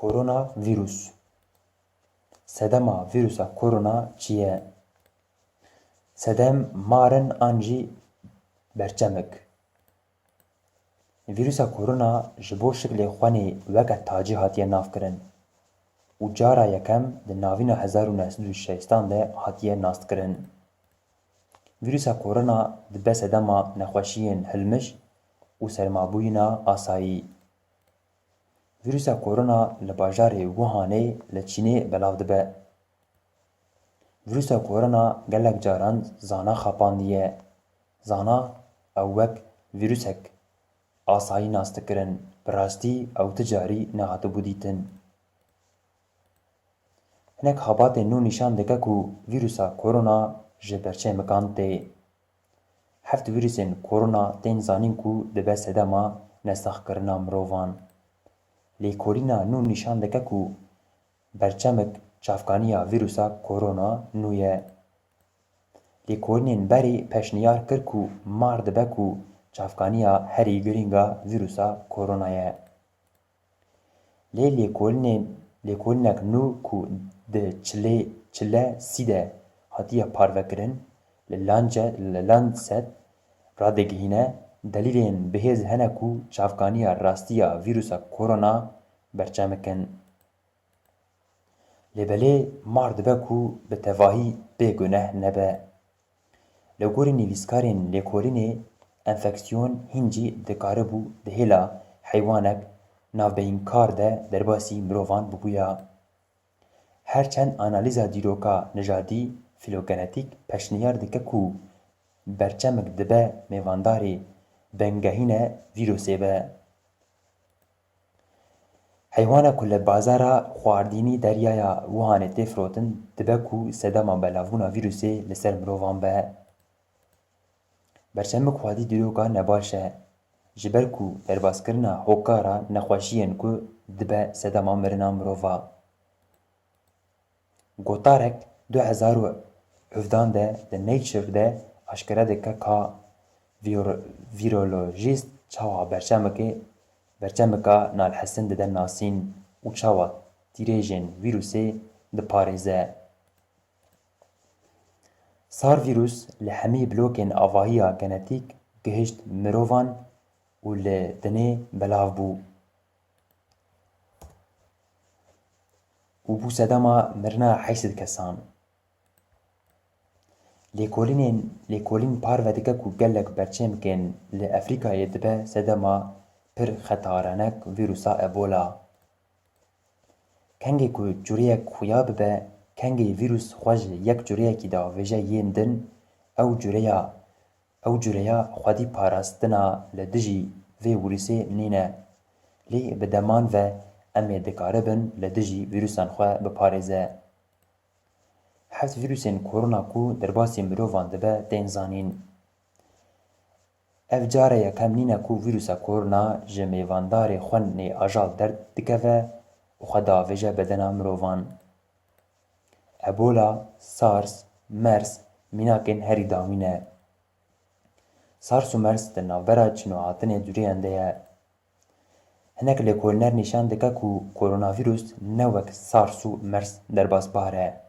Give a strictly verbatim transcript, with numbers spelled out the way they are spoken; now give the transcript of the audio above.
Koronavîrus. Sedema vîrusa korona çi ye? Sedem mar in an jî berçemik? Vîrusa korona ji bo şiklê xwenê weke tacî hatiye navkirin û cara yekem di navîna hezar û neh sed û şêstan de hatiye naskirin. Vîrusa korona dibe sedema nexweşiyên hilmij û sermabûyîna asayî. Vîrusa korona li bajarê Wuhanê li Çînê belav dibe. Vîrusa korona gelek caran zana xapandiye. Zana ew wek vîrusek asayî nas dikirin, bi rastî ew ti carî nehatibû dîtin. Hinek xebatên nû nîşan dike ku vîrusa korona ji berçemikan tê. Heft vîrusên korona tên zanîn ku dibe sedema nesaxkirina mirovan. Lêkolîna nû nîşan dike ku berçemik çavkaniya vîrusa korona nû ye. Lêkolînên berê pêşniyar kir ku mar dibe ku çavkaniya herî girîng a vîrusa korona ye. Lê lêkolînên, lêkolînek nû ku di çilê, çile sî de hatiye parvekirin, li Lance-, li Lancet radigihîne, delîlên bihêz hene ku çavkaniya rastî ya vîrusa korona berçemik in. Lê belê mar dibe ku bi tevahî bêguneh nebe. Li gorî nivîskarên lêkolînê, enfeksiyon hîn jî dikaribû di hêla heywanek navbeyînkar de derbasî mirovan bibûya. Her çend analîza dîroka nijadî, filogenetîk, pêşniyar dike ku berçemik dibe mêvandarê bingehîne vîrusê be. Heywana ku li bazara xwardînî deryaya Wuhanê tê firotin, dibe ku sedema belavbûna vîrusê li ser mirovan be. Berçemik xwedî dîroka nebaş e, ji ber ku derbaskirina hokara nexweşiyên ku dibe sedema mirina mirova. Gotarek du hezar û hevdan de di Nature de aşkere dike ka vîro-, vîrolojîst çawa berçemikê, berçemika nalhesin dide nasîn û çawa tîrêjên vîrusê diparêze. Sar vîrus li hemî blokên avahiya genetîk gihişt mirovan û li dinê belav bû. û bû sedema mirina heşt sed kesan. Lêkolînên, lêkolîn parve dike ku gelek berçemkên li Efrîkayê dibe sedema pir xetaranek vîrusa Ebola. Kengê ku cureyek xuya bibe, kengê vîrus xwe ji yek cureyekî davêje yên din, ew cureya Ew cureya xwedî parastina li dijî vê wîrusê nîne, lê bi deman ve em ê dikaribin li dijî vîrusan xwe biparêze. Heft vîrusên korona ku derbasî mirovan dibe tên zanîn. Ev cara yekem nîne ku vîrusa korona ji mêvandarê xwenê ajal derdikeve û xwe diavêje bedena mirovan. Ebola, SARS, MERS mînakên herî dawî ne. SARS û MERS di navbera çin û hatinê cureyan de ye. Hinek lêkolîner nîşan dike ku koronavîrus ne wek SARS û MERS derbasbar e.